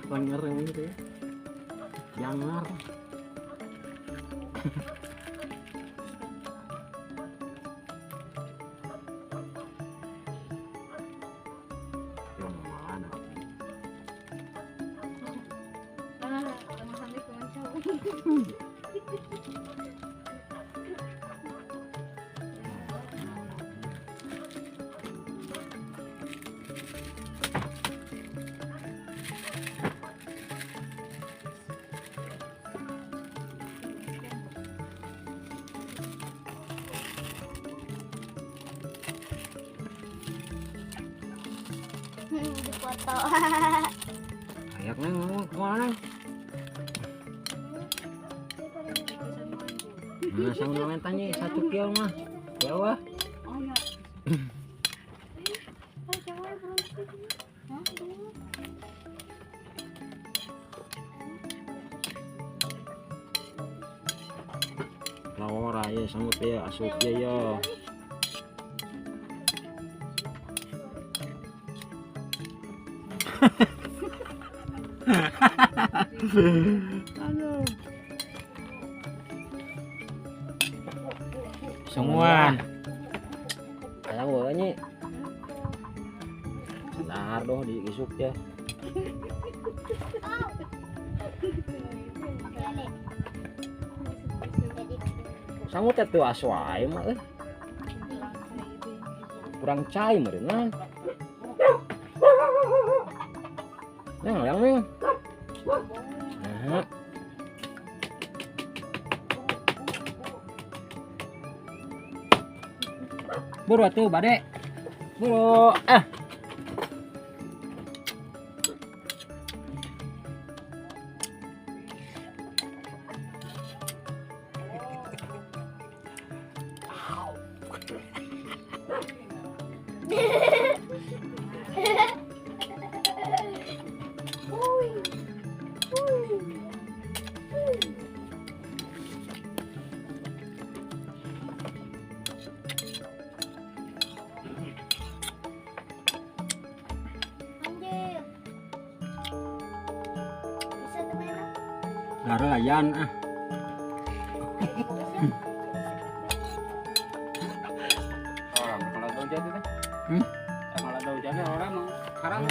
Langgar yang gitu ya. Jangar. Foto. Ayak neng ngomong kemana? Nah, sang tanya 1 kilo mah. Ya wah. Lawara ya sanggup ya asup ya ya. Aduh. Semua. Sayang banget. Senar doh diisuk ya. Sangut atuh aswae mah euy. Kurang cai meureun. Neng, yang neng. Nah. Buru atuh bade. Buru. Ah. Garayan ah. Orang kalau ada hujan itu. Kalau ada hujannya orang haram.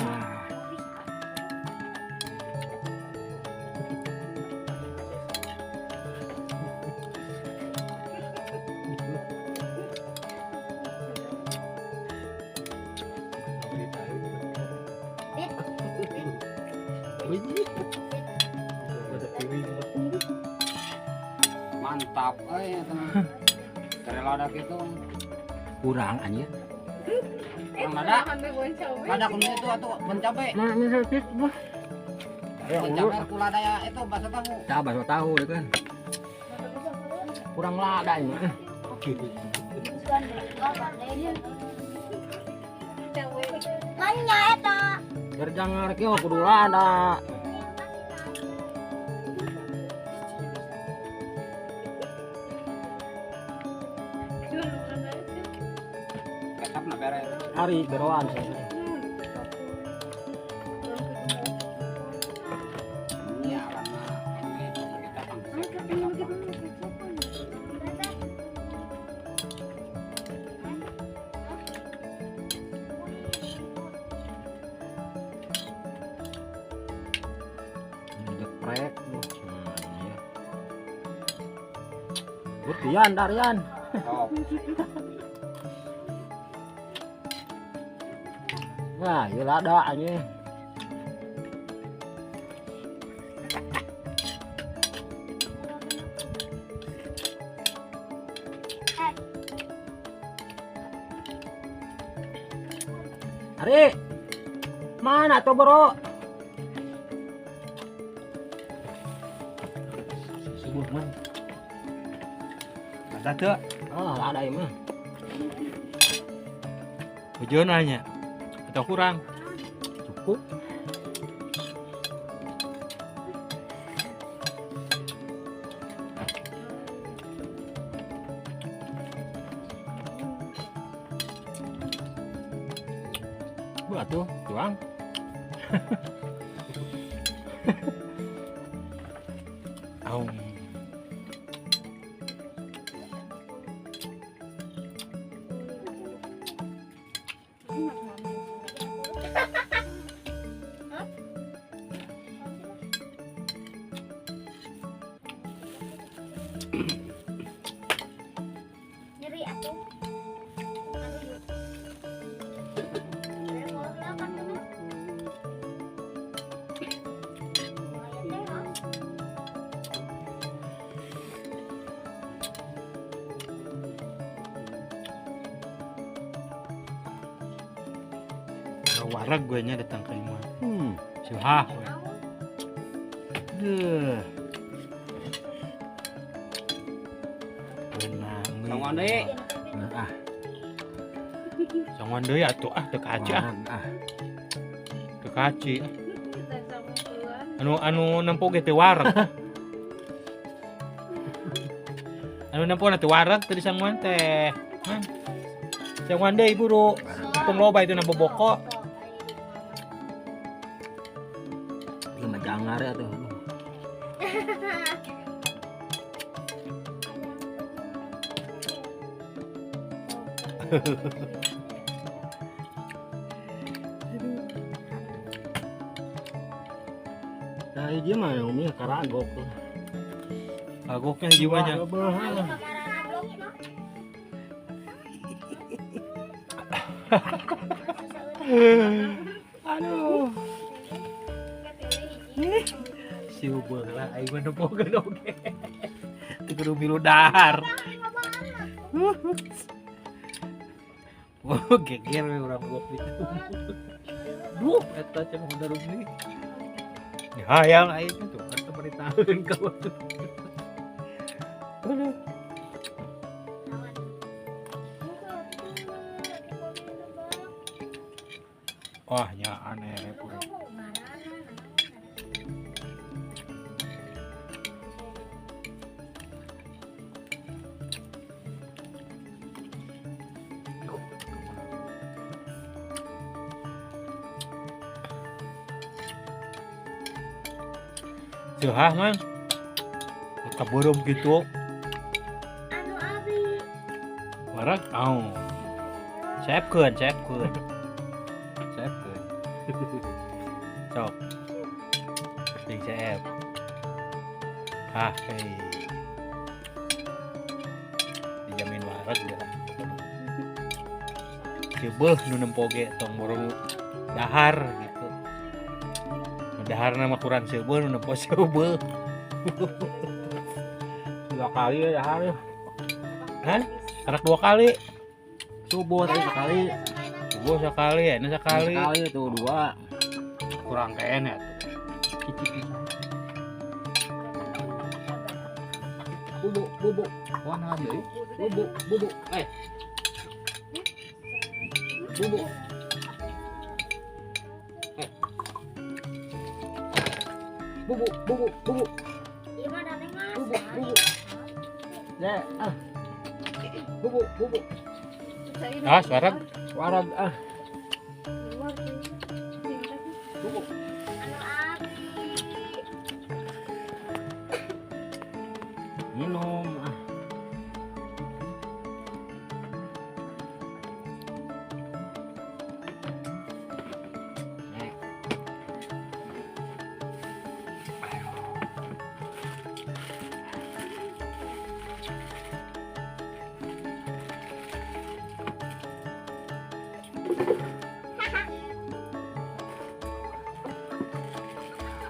Mantap euy eta mah. Dari lada gitu. Kurang anjir. Kurang lada. Lada kuning itu atau bon cabe. Nah, ini sedikit bah. Bon cabe ku lada ya itu bakso tahu. Tah bakso tahu ya kan. Kurang lada ini. Manya eta. Gerjangar kieu kudu lada. Hari beroan saya. Iya, karena kita geprek. Butian Darian. Oh. Nah, ya lada anjing. Ari, mana tuh bro? Sibuk man. Ada tuh? Oh, ada ini mah. Hujan nanya. Atau kurang? Cukup. Buru atuh, tuang. Aum. Nyeri atuh. Wareg gue nya datang ke imah. Suhah we. Duh. Beunang. Songon deui. Ah, Songon deui atuh ah teu kaci ah. wareg ah. Teu kaci. Anu anu nempo ge teu wareg. Anu nempo na teu wareg teu disanguan teh. Mang. Sanguan deui buru. Mumpung loba itu na boboko. Ieu mah jangar ya tuh. Nah, hiji mah umi karagok tuh. Kagoknya jiwanya. Wah, Aduh. Sieu lah aing mah nempokeun oge. Teu kudu milu dahar. Oh, geger we urang gok ditu. Duh, eta cenah udah rumi. Hayang aing mah tuh kan pemerintahan ka waktu. Aduh. Wah, nya aneh urang. Suhah mang. Kaborom gitu. Anu abi. Wareg au. Seepkeun, seepkeun. Seepkeun. Sok. Jeung seep. Ah, hei. Dijamin wareg ya. Ceubeeh nu nempo ge tong boro dahar gitu. Nu daharna mah kurang ceubeeh nu nempo ceubeeh. Dua kali ya dahar. Hah? Karak dua kali. Subuh tadi sekali. Subuh sekali, ini sekali. Sekali tuh dua. Kurang kayaknya tuh. Bubuk, bubuk. Wah, nah deui. Bubuk, bubuk. Eh. Bubuk. Eh. Bubuk, bubuk, bubuk. Iya mah daneng mas. Bubuk, bubuk. Ya, ah, Bubuk, bubuk. Ah, suara wareg ah. Bubuk. Anu abi. Minum ah. Nek.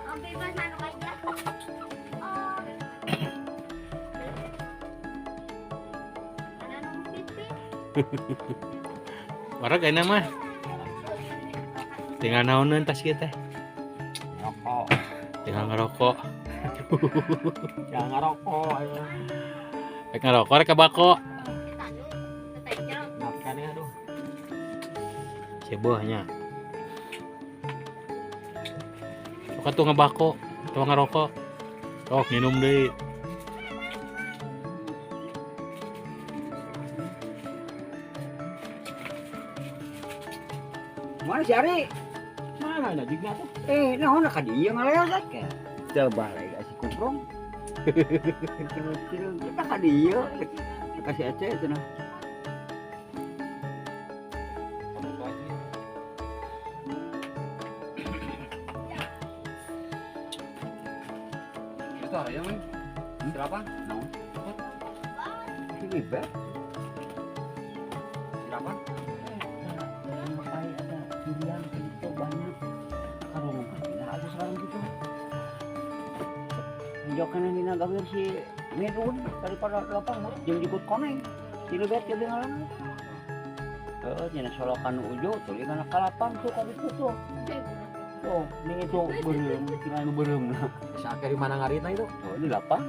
Om bebas anu aja. Oh. Ada nu pipit. Wareg ayeuna mah. Tinggal naoneun tas kieu teh. Rokok. Tinggal ngerokok. Jangan ngerokok ayo. Rek ngerokok rek ka bako. Makan ya aduh. Ceubeeh nya. Sok atuh ngebako, tuh ngerokok. Sok minum deui. Mana si Ari? Mana ada jigna tuh? Naon ka dieu ngaleos ke. Teu balik si Kuprong. Kecil kita ka dieu. Kasih Ece cenah. Itu ayam nih. Siapa? Naon? Ini be. Siapa? Makanya ada pilihan itu banyak. Kalau ngomong ada sekarang gitu. Jokan dina gawir si Medun daripada lapang jeung jemput koneng. Si lebet ge ngaran. Heeh, cenah solokan ujo tuluy kana kalapang tuh ka ditu tuh. Oh, ini itu beureum, tinggal nu beureum. Sake di mana ngaritna itu? Oh, di lapang.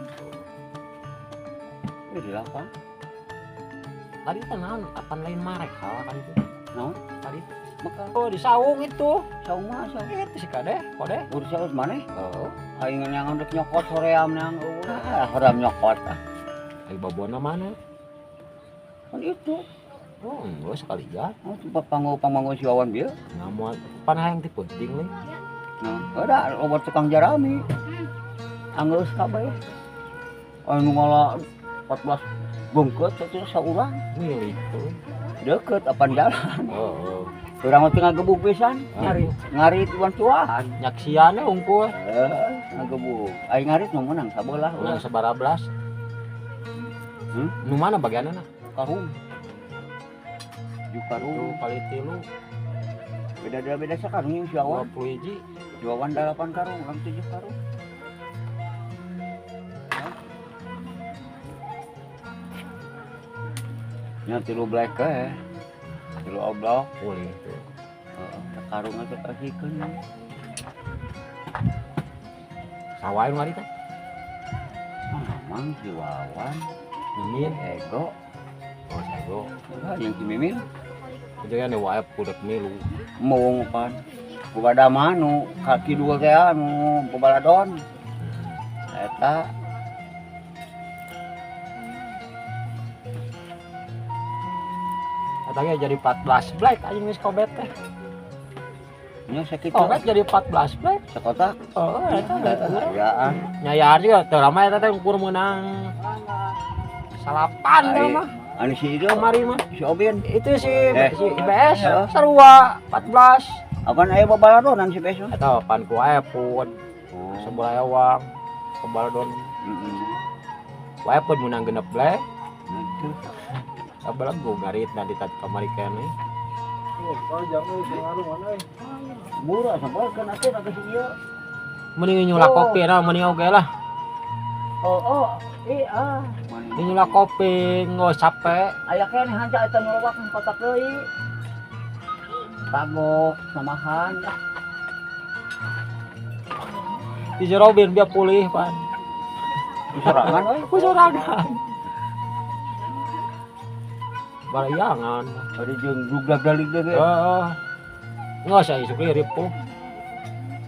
Ini di lapang. Tadi teh naon? Apan lain marek hal kan itu. Naon? Tadi. Maka oh, di saung itu. Saung mah saung. Itu si kade, kode. Urus saung maneh? Heeh. Aing yang rek nyokot hoream nang eueuh, hoream nyokot ah. Ai babona mana? Kan itu. Oh, enggak sekali ya. Oh, tempat panggo si Wawan bieu. Ngamuat pan hayang ti penting leuy. Nah, ada obat tukang jarami. Anggeus kabeh. Anu ngala 14 bengkeut atuh saurang. Milik tuh. Deket apan jalan. Oh. Urang mah teu ngagebug pisan, ngarit ngarit bantuan. Nyaksianna unggul. Heeh, ngagebug. Aing ngarit nu meunang sabelah. Menang sabarabelas. Nu mana bagianna? Karung. Ju karung kali 3. Beda-beda sakarung jeung si Wawan. 20 hiji. Si Wawan 8 karung, urang 7 karung. Nya 3 black eh. 3 oblok boleh tuh. Heeh, karung atuh kasihkeun. Sawae nu ari teh? Mamang si Wawan, Mimin, Ego. Oh, si Ego. Heeh, yang si Mimin. Jadi ane wae budak milu. Moong pan. Kubada manu kaki dua teh anu kubaladon. Eta Katanya jadi 14 black anjing geus kobet teh. Nya sakitu. Kobet jadi 14 black. Sakotak. Oh, eta ayaan. Nyayar juga teu lama eta teh ukur meunang 9 teh mah. Anu si itu kemari mah. Si Obin. Itu si si IBS sarua 14. Apaan aya babaladonan si IBS mah? Eta pan ku aya pun. Oh. Sebelah ewang kebaladon. Heeh. Wae pun meunang 6 black. Itu. Abalang gue ngarit nanti tadi kamari kene. Murah sampai kan atuh agak si ieu. Mending nyulak kopi nah mending oge lah. Oh, oh, ah. Mending nyulak kopi nggak capek. Aya keneh hanca eta nu lewak kotak deui. Kagok samahan. Di Robin biar pulih pan. Kusorangan euy, kusorangan. Barayangan. Ada jeung dugdag-dalig deui. Heeh. Enggak saya isuk ripuh.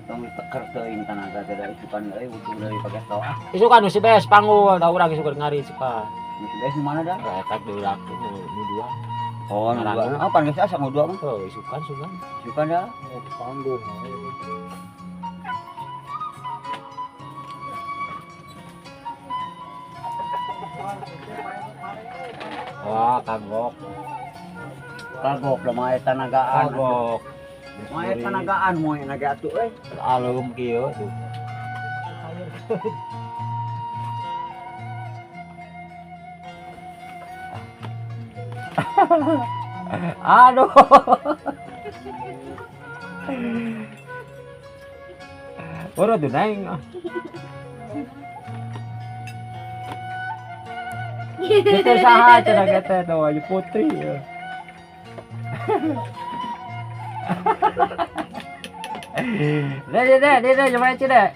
Tong diteker teuing tanaga teh da isukan euy butuh deui pake toa. Isukan si BS panggul da urang isuk ngari isukan. Si BS nu mana da? Eta deulak nu dua. Oh, nu dua. Ah, pan geus asa nu dua mah. Heuh, isukan sugan. Isukan da. Panggung. Wah, kagok. Kagok lah mae tanagaan. Kagok. Mae tanagaan moe naga atuh euy. Alum kieu tuh. Aduh. Ora tuh neng. Itu saha cenah teh tuh Ayu Putri. Deh deh deh deh coba aja deh.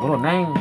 Oh neng.